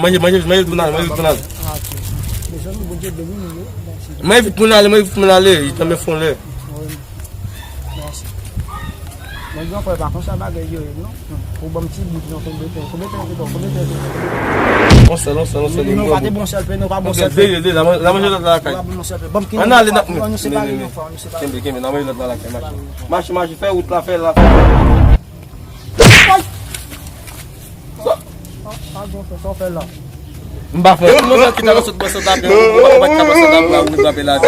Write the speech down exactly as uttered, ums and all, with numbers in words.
Manje, manje, manje vit pou n ale, manje vit pou n ale. Manje vit pou n ale, manje vit pou n ale. Li tanmen fon lè. Mwen gen frè pa konsa bagay yo ye non. Ou ban m ti bout non, konbyen tan, konbyen tan te bon, konbyen tan te bon. Bon sèl, bon sèl, bon sèl. Non, pa te bon sèl pe, non, pa bon sèl pe. Dele, dele, la manje lòt la lakay. Pa bon sèl pe. Ban m ki. Ann ale, n ap. Ann nou separe non, frè, ann nou separe. Kenbe, kenbe, la manje lòt la lakay, mache. Mache, mache, fè wout la, fè la, fè. Sa w fè la? M pa fè. Tout moun ki ta sot bò sot apre, ou pa ka bò sot apre, ou frape la.